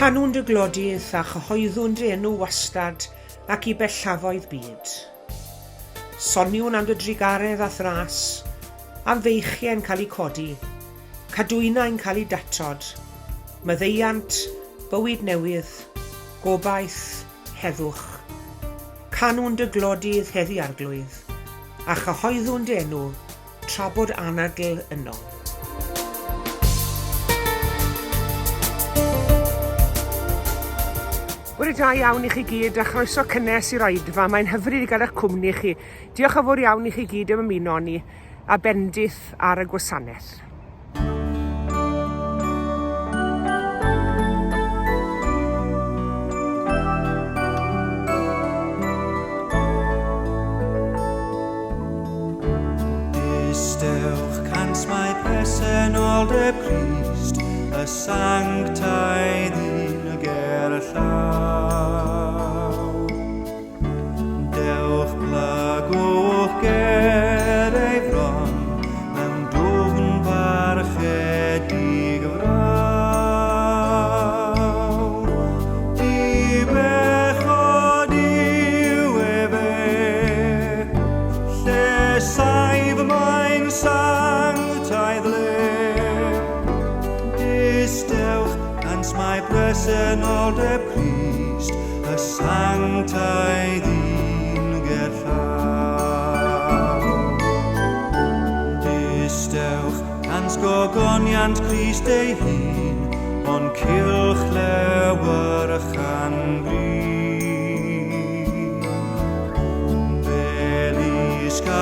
Canwn dy glodydd a chyhoeddwn dy enw wastad ac i bellafoedd byd. Soniwn am dy drugaredd a'th ras, am feichiau'n cael eu codi, cadwynau'n cael eu datod, maddeuant, bywyd newydd, gobaith, heddwch. Canwn dy glodydd heddi Arglwydd, a chyhoeddwn dy enw, tra bod anadl yno. Bore da iawn i chi gyd a chroeso cynnes i'r oedfa. Mae'n hyfryd i gael eich cwmni chi. Diolch yn fawr iawn i chi gyd am ymuno â ni a bendith ar y gwasanaeth. Distewch cant mae presenoldeb Crist, y sanctaidd un ger y llaw. Dewch plygwch ger ei fron, mewn dwfn parchedig fraw. Dibechod yw efe, lle saif mae'n sanctaidd le. Distewch, cant mae presenoldeb Crist, y sanctaidd un gerllaw. Distewch, cant gogoniant Crist ei hun, o'n cylch lewyrchan grin. Felusg a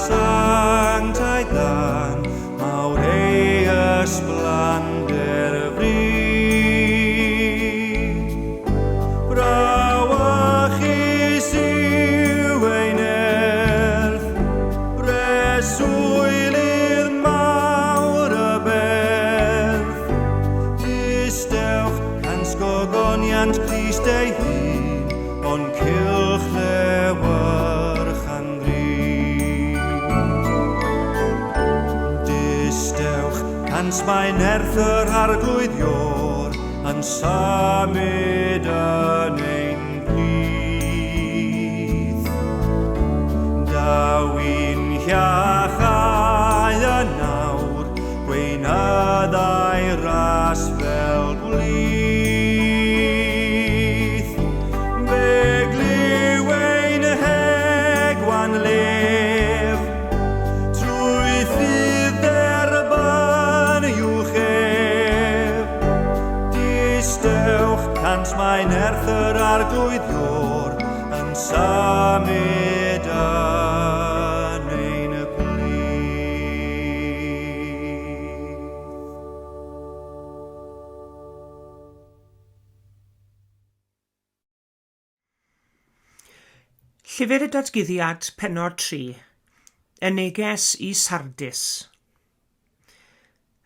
sanctaidd glân, mawr ei ysblander fri. Brawychus yw ei nerth, breswylydd mawr y berth. Distewch cant gogoniant Crist ei hun, o'n cylch lewyrch angri. Distewch cant mae nerth yr Arglwydd Iôr yn symud yn ein plith. Daw i'n hiachau yn awr, gweinyddau ras fel gwlith. Fe glyw ein hegwan lef, trwy ffydd derbyniwch ef. Distewch cant mae nerth yr Arglwydd Iôr yn symud yn ein plith. Llyfr y Datguddiad, Pennod 3. Y neges i Sardis.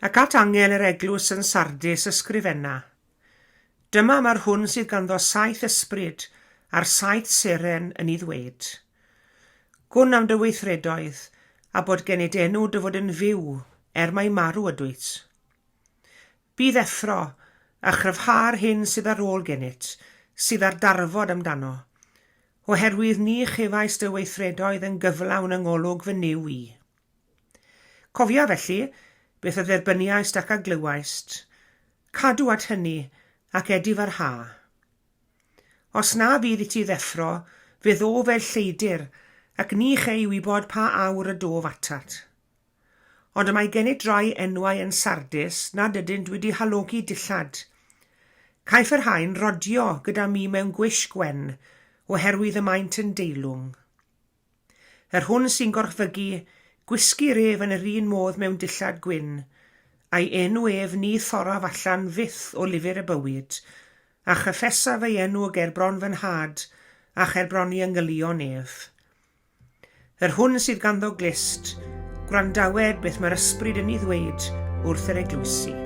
Ac at angel yr eglwys yn Sardis ysgrifenna. Dyma mae'r hwn sydd ganddo saith ysbryd a'r saith seren yn ei ddweud. Gwn am dy weithredoedd, a bod gennyt enw dy fod yn fyw, er mai marw ydwyt. Bydd effro, a chryfha'r hyn sydd ar ôl gennyt, sydd ar darfod amdano, oherwydd ni chefais dy weithredoedd yn gyflawn yng ngolwg fy Nuw i. Cofia, felly, beth a dderbyniaist ac a glywaist, cadw at hynny, ac edifarha. Os na fydd i ti ddeffro, fe ddof fel lleidr, ac ni chei wybod pa awr y dof atat. Ond y mae gennyt rai enwau yn Sardis nad ydynt wedi halogi dillad. Caiff y rhain rodio gyda mi mewn gwisg wen, oherwydd y maent yn deilwng. Yr hwn sy'n gorchfygu, gwisgir ef yn yr un modd mewn dillad gwyn, a'i enw ef ni thorraf allan fyth o lyfr y bywyd, a chyffesaf ei enw ger bron fy nhad, a cher bron ei angylion ef. Yr hwn sydd ganddo glust, gwrandawed beth mae'r Ysbryd yn ei ddweud wrth yr eglwysi.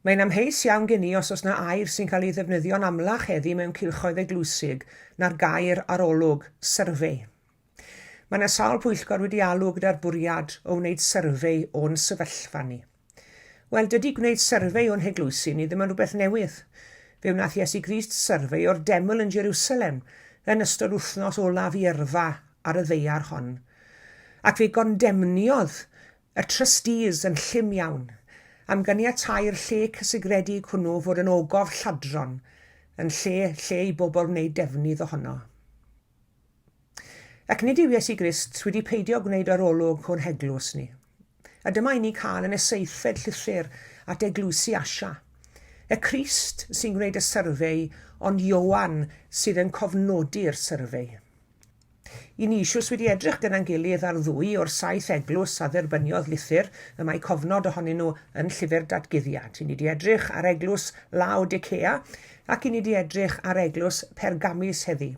Mae'n amheus iawn gen i os oes 'na air sy'n cael ei ddefnyddio'n amlach heddi mewn cylchoedd eglwysig na'r gair arolwg, survey. Mae 'na sawl pwyllgor wedi alw gyda'r bwriad o wneud survey o'n sefyllfa ni. Wel, dydy gwneud survey o'n heglwysi ni ddim yn rhywbeth newydd. Fe wnaeth Iesu Grist survey o'r deml yn Jerusalem yn ystod wythnos olaf ei yrfa ar y ddaear hon. Ac fe gondemniodd y trustees yn llym iawn am ganiatáu'r lle cysegredig hwnnw fod yn ogof lladron yn lle lle i bobl wneud defnydd ohono. Ac nid yw Iesu Grist wedi peidio gwneud arolwg o'n heglwys ni. A dyma i ni cael yn y seithfed llythyr at eglwysi Asia. Y Crist sy'n gwneud y survey ond Ioan sydd yn cofnodi'r survey. I ni eisoes wedi edrych gyda'n gilydd ar ddwy o'r saith eglwys a dderbyniodd lythyr, y mae cofnod ohonyn nhw yn Llyfr Datguddiad. I ni wedi edrych ar eglwys Laodicea ac i ni wedi edrych ar eglwys Pergamus heddi.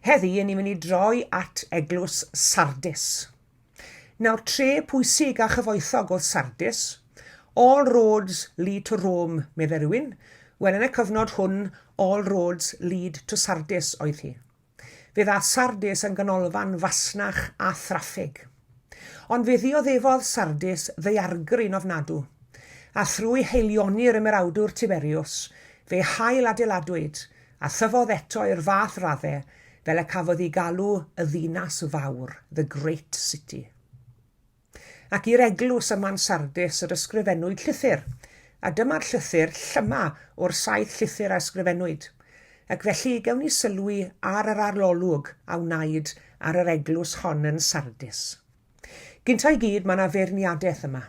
Heddi, i ni'n mynd i droi at eglwys Sardis. Nawr, tre pwysig a chyfoethog oedd Sardis. All roads lead to Rome, meddai rhywun. Wel, yn y cyfnod hwn, all roads lead to Sardis oedd hi. Fe ddaeth Sardis yn ganolfan fasnach a thraffig. Ond fe ddioddefodd Sardis ddaeargryn ofnadw, a thrwy haelioni'r ymerawdwr Tiberius, fe hail-adeiladwyd a thyfodd eto i'r fath radde fel y cafodd ei galw y Ddinas Fawr, the Great City. Ac i'r eglwys ym Mansardis yr ysgrifennwyd llythyr, a dyma'r llythyr llyma o'r saith llythyr a ysgrifennwyd. Ac felly gewn ni sylwi ar yr arolwg a wnaed ar yr eglwys hon yn Sardis. Gynta i gyd, mae yna feirniadaeth yma.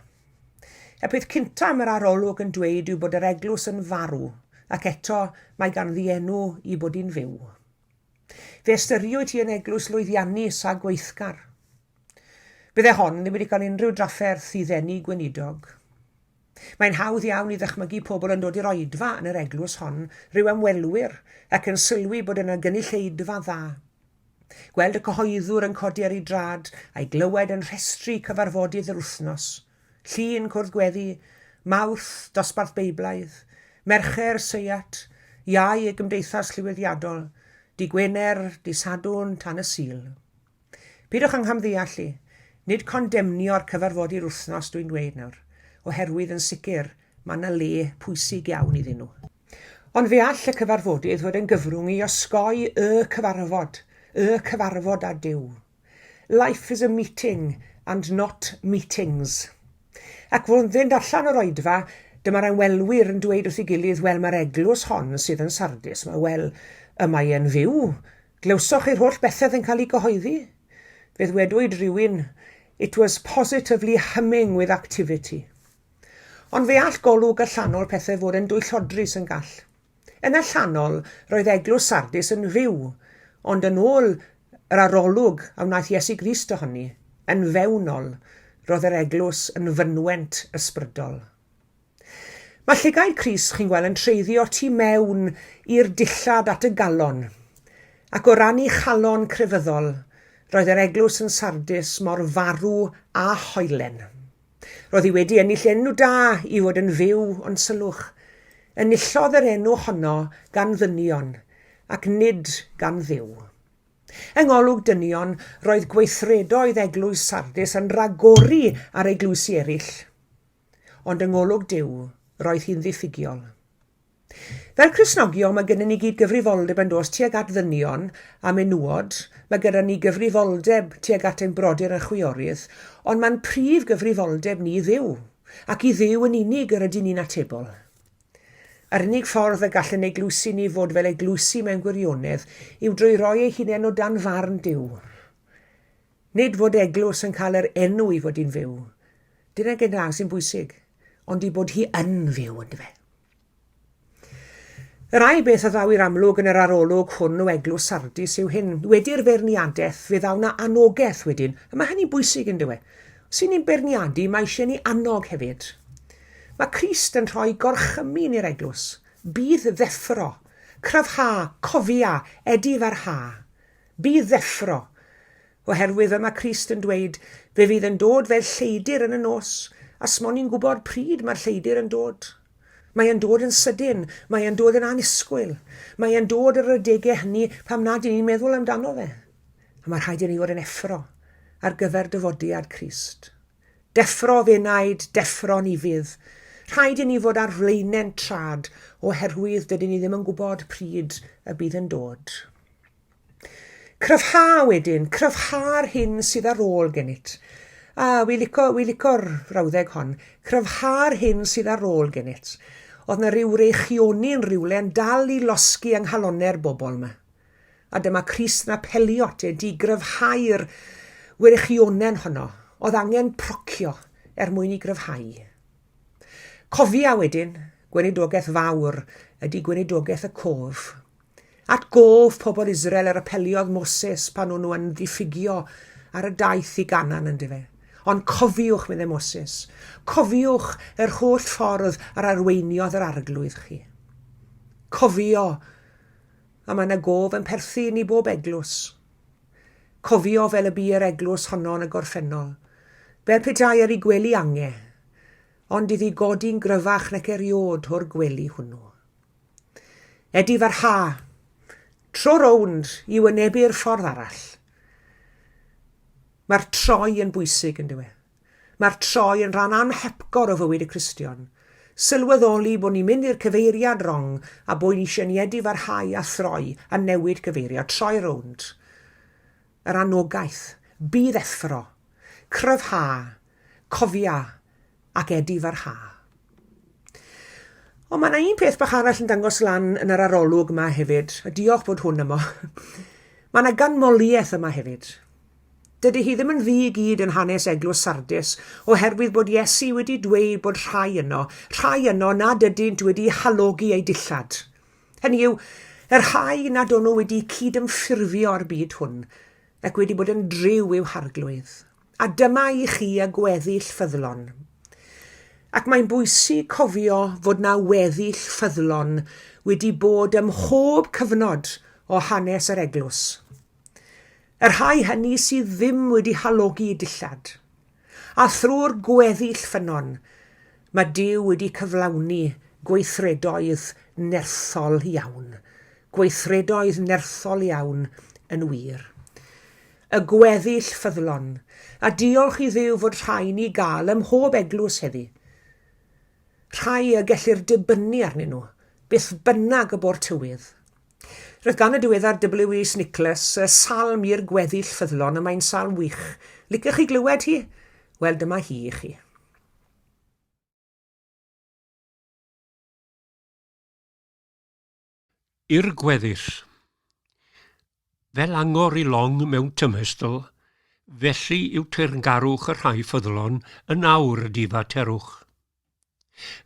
Y peth cynta mae'r arolwg yn dweud yw bod yr eglwys yn farw, ac eto mae ganddi enw i bod hi'n fyw. Fe ystyriwyd hi yn eglwys lwyddiannus a gweithgar. Bydde hon ddim wedi cael unrhyw drafferth i ddenu gweinidog. Mae'n hawdd iawn i ddychmygu pobl yn dod i'r oedfa yn yr eglwys hon, rhyw ymwelwyr, ac yn sylwi bod yna gynulleidfa dda. Gweld y cyhoeddwr yn codi ar ei drad a'i glywed yn rhestru cyfarfodydd yr wythnos. Llun, Cwrdd Gweddi, Mawrth, Dosbarth Beiblaidd, Mercher, Seiat, Iau, y Gymdeithas Llywyddiadol, Dy Gwener, Dy Sadwrn, tan y Sul. Peidiwch â nghamddeall i, nid condemnio'r cyfarfodydd wythnos dwi'n dweud nawr, oherwydd yn sicr mae 'na le pwysig iawn iddyn nhw. Ond fe all y cyfarfodydd fod yn gyfrwng i osgoi y cyfarfod, y cyfarfod â Duw. Life is a meeting and not meetings. Ac wrth fynd allan o'r oedfa, dyma'r ymwelwyr yn dweud wrth ei gilydd, wel, mae'r eglwys hon sydd yn Sardis, mae, wel, y mae e'n fyw. Glywsoch chi'r holl bethau yn cael ei gyhoeddi? Fe ddwedwyd rhywun, it was positively humming with activity. Ond fe all golwg allanol pethau fod yn dwyllodrus yn gall. Yn allanol, roedd eglwys Sardis yn fyw, ond yn ôl yr arolwg a wnaeth Iesu Grist ohoni, yn fewnol, roedd yr eglwys yn fynwent ysbrydol. Mae llygaid Crist, chi'n gweld, yn treiddio tu mewn i'r dillad at y galon. Ac o ran ei chalon crefyddol, roedd yr eglwys yn Sardis mor farw â hoelen. Roedd hi wedi ennill enw da i fod yn fyw, ond sylwch, enillodd yr enw honno gan ddynion, ac nid gan Dduw. Yng ngolwg dynion, roedd gweithredoedd eglwys Sardis yn rhagori ar eglwysi eraill. Ond yng ngolwg Duw, roedd hi'n ddiffygiol. Fel Cristnogion, mae gennym ni gyd gyfrifoldeb yn does tuag at ddynion a menywod, mae gyda ni gyfrifoldeb tuag at ein brodyr a chwiorydd, ond mae'n prif gyfrifoldeb ni i Dduw, ac i Dduw yn unig yr ydyn ni'n atebol. Yr unig ffordd y gall ein eglwysi ni fod fel eglwysi mewn gwirionedd yw drwy roi eu hunain o dan farn Duw. Nid fod eglwys yn cael yr enw i fod hi'n fyw. Dyna gyda sy'n bwysig, ond i bod hi yn fyw, yndyfe? Yr ail beth a ddaw i'r amlwg yn yr arolwg hwn o Eglwys Sardis yw hyn. Wedi'r feirniadaeth, fe ddaw 'na anogaeth wedyn, a mae hynny'n bwysig yn dyw e? Os y'n ni'n beirniadu, mae eisiau ni annog hefyd. Mae Crist yn rhoi gorchymyn i'r eglwys. Bydd ddeffro. Cryfha, cofia, edifarha. Bydd ddeffro. Oherwydd fel mae Crist yn dweud, fe fydd yn dod fel lleidr yn y nos, a smon ni'n gwybod pryd mae'r lleidr yn dod. Mae e'n dod yn sydyn, mae e'n dod yn annisgwyl, mae e'n dod ar yr adegau hynny pam nad y'n ni'n meddwl amdano fe. A mae rhaid i ni fod yn effro ar gyfer dyfodiad Crist. Deffro f'enaid, deffro ni fydd. Rhaid i ni fod ar flaenen trad oherwydd dydyn ni ddim yn gwybod pryd y bydd yn dod. Cryfha wedyn, cryfha'r hyn sydd ar ôl gennyt. A, wi lico, wi lico'r frawddeg hon. Cryfha'r hyn sydd ar ôl gennyt. Oedd na ryw wreichioni'n rhywle yn dal i losgi yng nghalonnau'r bobl yma. A dyma Crist yn apelio atynt i gryfhau'r wreichionen honno. Oedd angen procio er mwyn i gryfhau. Cofia wedyn, gweinidogaeth fawr ydy gweinidogaeth y cof. At gof pobl Israel yr apeliodd Moses pan o'n nhw yn ddiffygio ar y daith i Ganaan, yndyfe? Ond cofiwch, meddai Moses, cofiwch yr holl ffordd yr arweiniodd yr Arglwydd chi. Cofio, a mae yna gof yn perthyn i bob eglwys. Cofio fel y bu yr eglwys honno yn y gorffennol, fel petai ar ei gwely ange, ond iddi godi'n gryfach nac eriôd o'r gwely hwnnw. Edifarha. Tro rownd i wynebu'r ffordd arall. Mae'r troi yn bwysig, yn dyw e? Mae'r troi yn rhan anhepgor o fywyd y Cristion. Sylweddoli bod ni'n mynd i'r cyfeiriad rong a bod ni eisiau ni edifarhau a throi a newid cyfeiriad, troi rownd. Yr anogaeth, bydd effro, cryfha, cofia, ac edifarha. Ond mae yna un peth bach arall yn dangos lan yn yr arolwg yma hefyd, a diolch bod hwn yma. Mae yna ganmoliaeth yma hefyd. Dydy hi ddim yn ddu i gyd yn hanes Eglwys Sardis, oherwydd bod Iesu wedi dweud bod rhai yno, rhai yno nad ydynt wedi halogi eu dillad. Hynny yw, y rhai nad o'n nhw wedi cydymffurfio â'r byd hwn, ac wedi bod yn driw i'w harglwydd. A dyma i chi y gweddill ffyddlon. Ac mae'n bwysig cofio fod 'na weddill ffyddlon wedi bod ym mhob cyfnod o hanes yr Eglwys. Y rhai hynny sydd ddim wedi halogi dillad. A thrwy'r gweddill ffynnon, mae Duw wedi cyflawni gweithredoedd nerthol iawn. Gweithredoedd nerthol iawn yn wir. Y gweddill ffyddlon, a diolch i Dduw fod rhain i gael ym mhob eglwys heddi. Rhai y gellir dibynnu arnyn nhw, beth bynnag y bo'r tywydd. Roedd gan y diweddar W. Rees Nicholas y salm i'r gweddill ffyddlon, y mae'n salm wych. Licech chi glywed hi? Wel, dyma hi i chi. I'r gweddill. Fel angor i long mewn tymhestl, felly yw teyrngarwch y rhai ffyddlon yn awr y difaterwch.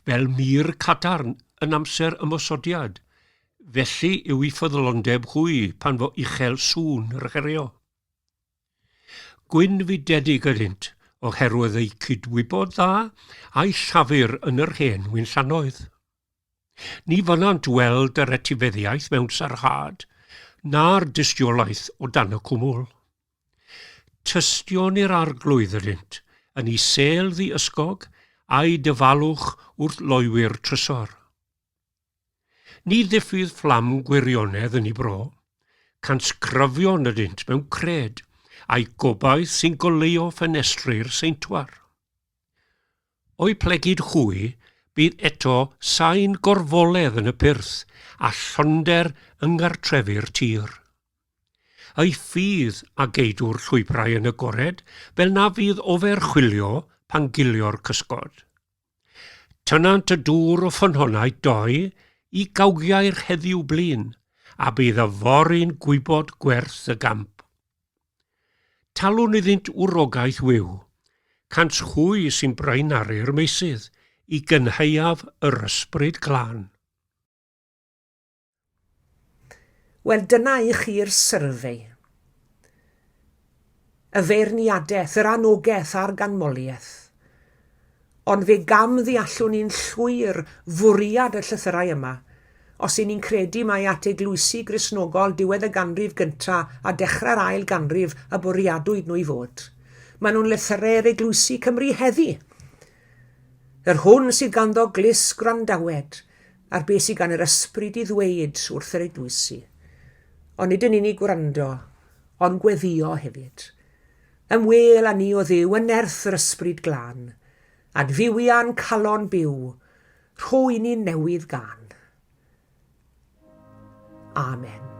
Fel mur cadarn yn amser ymosodiad, felly yw i ffyddlondeb hwy pan fo uchel sŵn yr herio. Gwynfydedig ydynt oherwydd eu cydwybod dda a'u llafur yn yr hen winllannoedd. Ni fynnant weld yr etifeddiaeth mewn sarhad, na'r dystiolaeth o dan y cwmwl. Tystion i'r Arglwydd ydynt, yn ei sêl ddi-ysgog, a'i dyfalwch wrth loywi'r trysor. Ni ddiffydd fflam gwirionedd yn ei bro, cant cryfion ydynt mewn cred, a'i gobaith sy'n goleuo ffenestri'r seintwar. O'u plegid hwy, bydd eto sain gorfoledd yn y pyrth, a llonder yng nghartrefi'r tir. Eu ffydd a geidw'r llwybrau yn agored, fel na fydd ofer chwilio pan gilio'r cysgod. Tynnant y dŵr o ffynhonnau doi i gawgiau'r heddiw blin, a bydd yfory'n gwybod gwerth y gamp. Talwn iddynt wrogaeth wiw, cant hwy sy'n braenaru'r meysydd i gynhaeaf yr Ysbryd Glân. Wel, dyna i chi'r survey. Y feirniadaeth, yr anogaeth a'r ganmoliaeth. Ond fe gam ddeallwn ni'n llwyr fwriad y llythyrau yma, os y'n ni'n credu mai at eglwysi Gristnogol diwedd y ganrif gynta a dechrau'r ail ganrif y bwriadwyd nhw i fod. Maen nhw'n lythyrau i'r eglwysi Cymru heddi. Yr hwn sydd ganddo glust gwrandawed ar beth sydd gan yr ysbryd i ddweud wrth yr eglwysi. Ond nid yn unig gwrando, ond gweddio hefyd. Ymwêl â ni o Dduw yn nerth yr ysbryd glân. Adfywia'n calon byw, rho i ni newydd gân. Amen.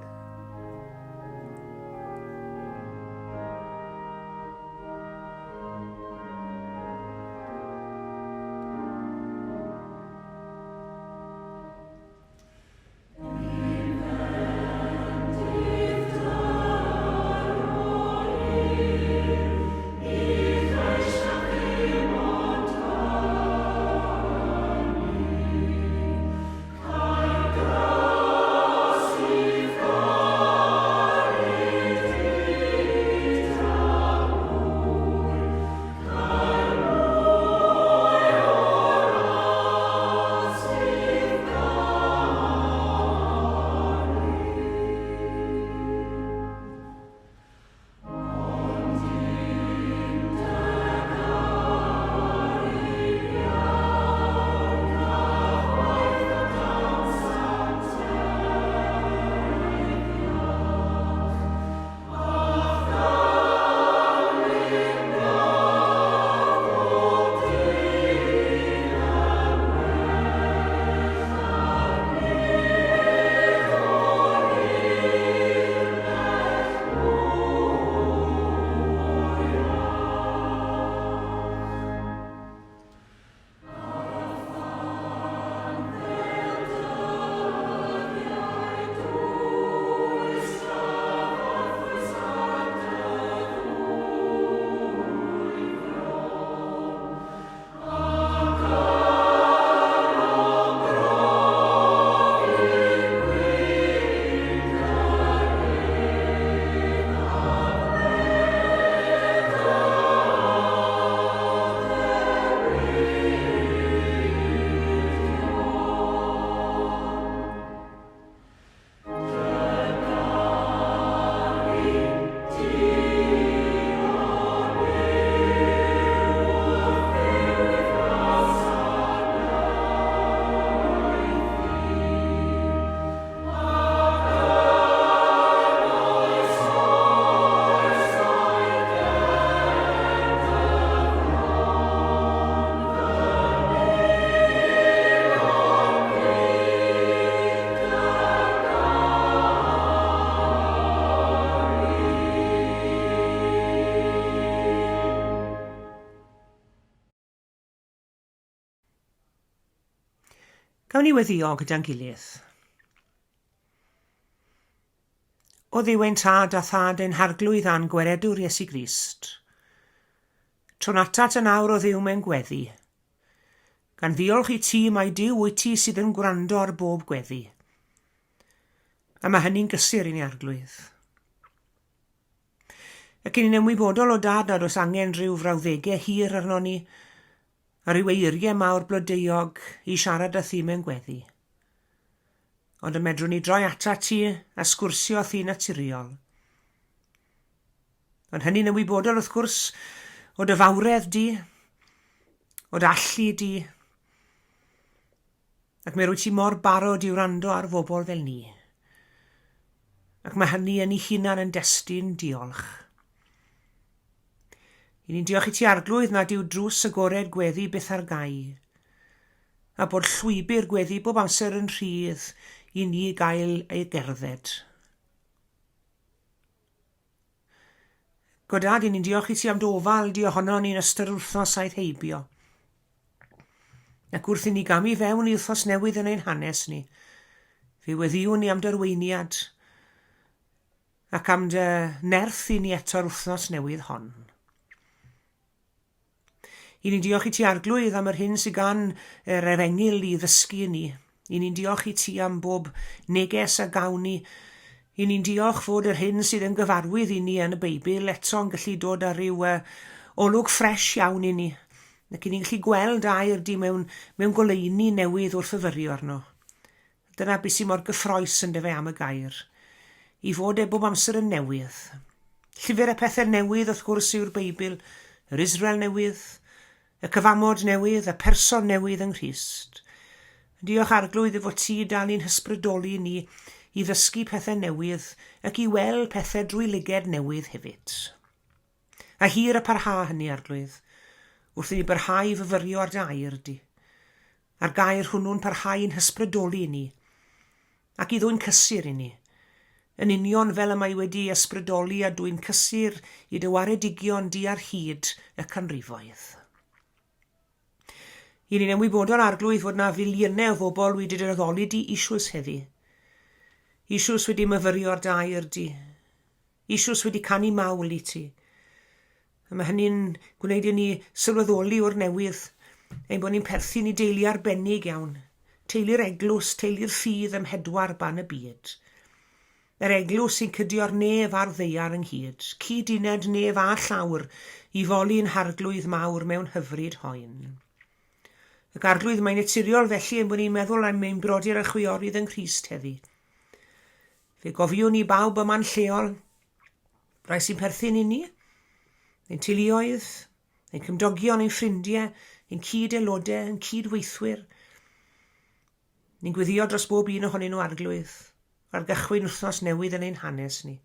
Gawn ni weddio gyda'n gilydd. O Dduw ein Tad a Thad ein Harglwydd a'n Gweredwr Iesu Grist, tro'n atat yn awr o Dduw mewn gweddi, gan ddiolch i ti mai Duw wyt ti sydd yn gwrando ar bob gweddi. A mae hynny'n gysur i ni Arglwydd. Ac i ni'n ymwybodol o Dad nad oes angen rhyw frawddegau hir arno ni, a rhyw eiriau mawr blodeuog i siarad â thi mewn gweddi. Ond y medrwn ni droi atat ti a sgwrsio â thi naturiol. Ond hynny'n ymwybodol wrth gwrs o dy fawredd di, o dy allu di, ac mi rwyt ti mor barod i wrando ar fobl fel ni. Ac mae hynny yn ei hunan yn destun diolch. I ni'n diolch i ti Arglwydd nad yw drws agored gweddi byth ar gau, a bod llwybr gweddi bob amser yn rhydd i ni gael ei gerdded. Godad, i ni'n diolch i ti am dy ofal di ohono ni'n ystod yr wythnos aeth heibio. Ac wrth i ni gamu fewn i wythnos newydd yn ein hanes ni, fe weddiwn ni am dy arweiniad ac am dy nerth i ni eto'r wythnos newydd hon. I ni'n diolch i ti Arglwydd am yr hyn sydd gan yr efengyl i ddysgu i ni. I ni'n diolch i ti am bob neges a gawn ni. I ni'n diolch fod yr hyn sydd yn gyfarwydd i ni yn y Beibl eto'n gallu dod â rhyw olwg ffres iawn i ni. Ac i ni'n gallu gweld air di mewn, mewn goleuni newydd wrth fyfyrio arno. Dyna beth sy'n mor gyffroes yn dyfe am y gair. I fod e bob amser yn newydd. Llyfr y pethau newydd wrth gwrs yw'r Beibl, yr Israel newydd, Y cyfamod newydd, y person newydd yng Nghrist. Diolch Arglwydd i fod ti dal i'n hysbrydoli ni i ddysgu pethau newydd ac i weld pethau drwy lyged newydd hefyd. A hir y parha hynny, Arglwydd, wrth i ni barhau i fyfyrio ar dy air di, a'r gair hwnnw'n parhau i'n hysbrydoli ni, ac i ddwyn cysur i ni, yn union fel y mae wedi ysbrydoli a dwyn cysur i dy waredigion di ar hyd y canrifoedd. I ni'n ymwybodol, Arglwydd, fod na filiynau o bobl wedi dy addoli di eisoes heddi. Eisoes wedi myfyrio ar dy air di. Eisoes wedi canu mawl i ti. A mae hynny'n gwneud i ni sylweddoli o'r newydd ein bod ni'n perthyn i deulu arbennig iawn, teulu'r eglwys, teulu'r ffydd ym mhedwar ban y byd. Yr eglwys sy'n cydio'r nef a'r ddaear ynghyd, cyd-uned nef a llawr i foli'n Harglwydd mawr mewn hyfryd hoen. Ac Arglwydd, mae'n naturiol felly ein bod ni'n meddwl am ein brodyr a chwiorydd yng Nghrist heddi. Fe gofiwn ni bawb yma'n lleol, rai sy'n perthyn i ni, ein teuluoedd, ein cymdogion, ein ffrindiau, ein cyd-aelodau, ein cyd-weithwyr. Ni'n gweddio dros bob un ohonyn nhw Arglwydd, ar gychwyn wythnos newydd yn ein hanes ni.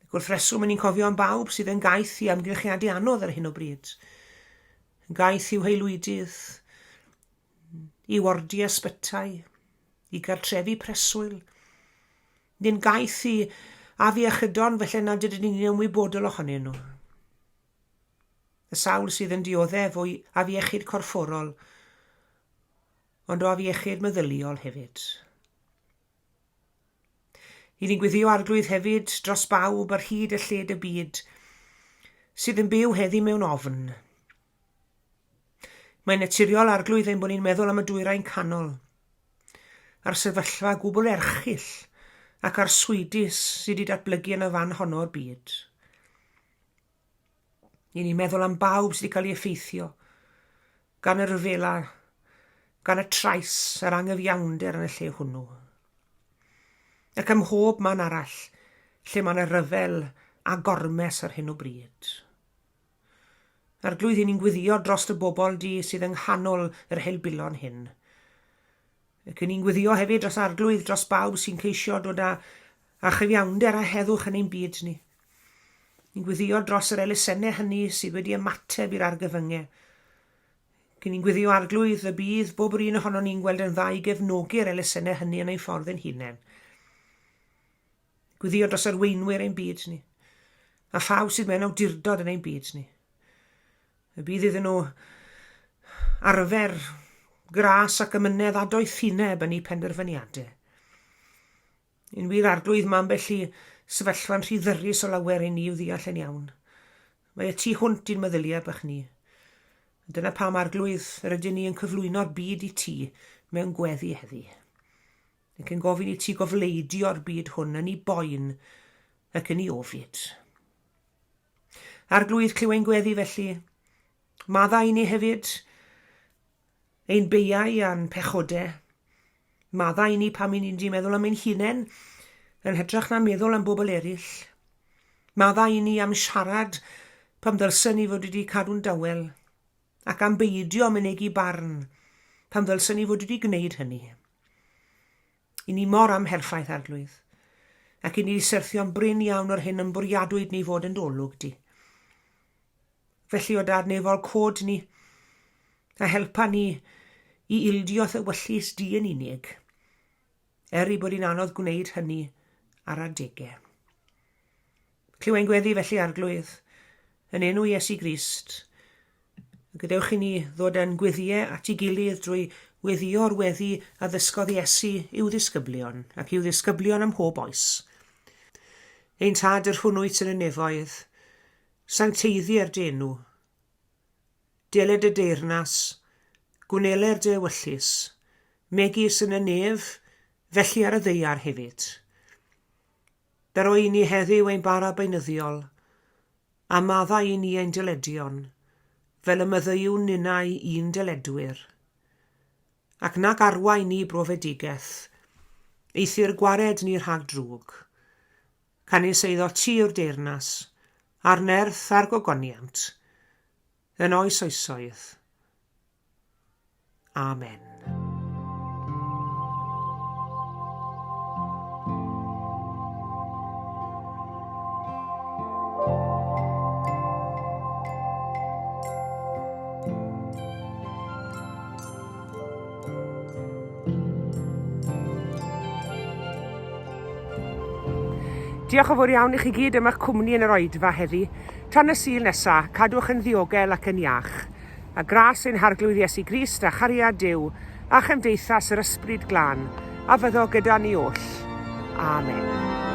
Ac wrth reswm, ni'n cofio am bawb sydd yn gaeth i amgylchiadau anodd ar hyn o bryd. Yn gaeth i'w haelwydydd, i wardiau ysbytai, i gartrefi preswyl. Ni'n gaeth i afiechydon felly nad ydyn ni'n ymwybodol ohonyn nhw. Y sawl sydd yn dioddef o'i afiechyd corfforol, ond o afiechyd meddyliol hefyd. I ni'n gweddio Arglwydd hefyd dros bawb ar hyd y lled y byd sydd yn byw heddi mewn ofn. Mae'n naturiol, Arglwydd, ein bod ni'n meddwl am y dwyrain canol, a'r sefyllfa gwbl erchyll ac arswydus sydd wedi datblygu yn y fan honno o'r byd. I ni'n meddwl am bawb sydd wedi cael ei effeithio gan y rhyfela, gan y trais a'r angyfiawnder yn y lle hwnnw. Ac ym mhob man arall lle mae yna ryfel a gormes ar hyn o bryd. Arglwydd, i ni'n gweddio dros y bobl di sydd yng nghanol yr helbulon hyn. Ac i ni'n gweddio hefyd dros Arglwydd, dros bawb sy'n ceisio dod â, â chyfiawnder a heddwch yn ein byd ni. Ni'n gweddio dros yr elusennau hynny sydd wedi ymateb i'r argyfyngau. Cyn ni'n gweddio Arglwydd y bydd bob yr un ohonon ni'n gweld yn dda i gefnogi'r elusennau hynny yn ein ffordd ein hunain. Gweddio dros arweinwyr ein byd ni, a phawb sydd mewn awdurdod yn ein byd ni. Y bydd iddyn nhw arfer gras ac amynedd a doethineb yn eu penderfyniadau. Yn wir, Arglwydd, mae ambell i sefyllfa'n rhy ddyrus o lawer i ni i'w ddeall yn iawn. Mae y tu hwnt i'n meddyliau bach ni. Dyna pam, Arglwydd, yr ydyn ni yn cyflwyno'r byd i ti mewn gweddi heddi. Ac yn gofyn i ti gofleidio'r byd hwn yn ei boen ac yn ei ofid. Arglwydd, clyw ein gweddi felly. Maddau i ni hefyd ein beiau a'n pechodau. Maddau i ni pam i ni'n di meddwl am ein hunain yn hytrach na meddwl am bobl eraill. Maddau i ni am siarad pam ddylsen ni fod wedi cadw'n dawel ac am beidio mynegi barn pam ddylsen ni fod wedi gwneud hynny. I ni mor amherffaith, Arglwydd, ac i ni wedi syrthio'n brin iawn o'r hyn yn bwriadwyd ni fod yn dolwg di. Felly, o Dad nefol, cod ni, a helpa ni i ildio ewyllys di yn unig, er ei bod hi'n anodd gwneud hynny ar adegau. Clyw ein gweddi felly, Arglwydd, yn enw Iesu Grist, a gadewch i ni ddod â'n gweddïau at ei gilydd drwy weddïo'r weddi a ddysgodd Iesu i'w ddisgyblion, ac i'w ddisgyblion ym mhob oes. Ein Tad yr hwn wyt yn y nefoedd, Sancteiddier dy enw. Deled dy deyrnas, gwneler dy ewyllys, megis yn y nef, felly ar y ddaear hefyd. Daro i ni heddiw ein bara beunyddiol, a maddau i ni ein dyledion, fel y maddeuwn ninnau i'n dyledwyr. Ac nag arwain ni brofedigaeth, eithr gwared ni rhag drwg. Canys eiddo ti yw'r deyrnas, a'r nerth a'r gogoniant. yn oes oesoedd. Amen. Diolch yn fawr iawn i chi gyd am eich cwmni yn yr oedfa heddi. Tan y Sul nesa, cadwch yn ddiogel ac yn iach. A gras ein Harglwydd Iesu Grist a chariad Duw a chymdeithas yr Ysbryd Glân a fyddo gyda ni oll. Amen.